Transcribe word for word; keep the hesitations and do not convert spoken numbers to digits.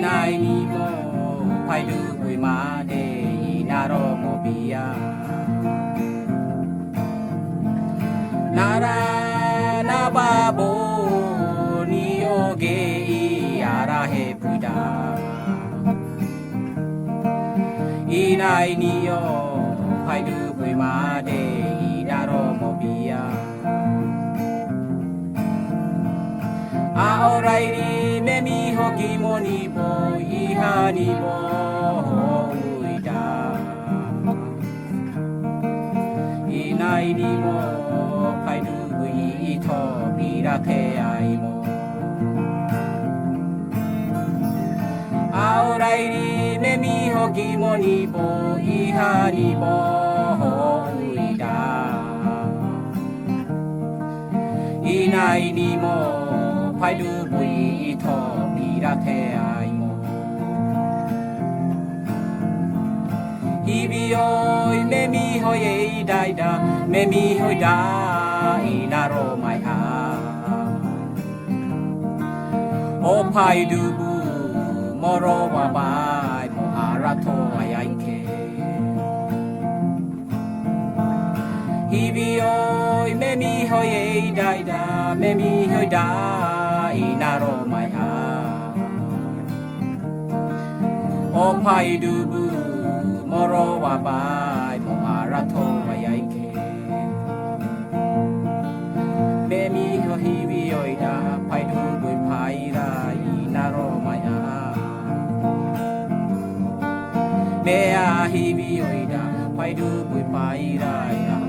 Naini mo paidu bui made i naro mo bia. Nara na babo ni oge i ara he puida. I naini o paidu bui made i naro mo bia. A orairi memi hoki moni bo i hani bo uida. I naini mo paidu bui i to bira te ai mo. A orairi memi hoki moni bo i hani bo uida. I naini mo paidu bui i to bira te ai mo. Hivi oi memi hoi e i daida, memi hoi da i naro mai ha. O paidu bu moro wa bai mo ara to ai ai ke. Hivi oi memi hoi e i daida, memi hoi da i naro mai ha. O paidu bu moro wa bai mo ara to ai ai ke. Memi ho hivi oi da paidu bui paira i naro mai ha. Mea hivi oi da paidu bui paira i a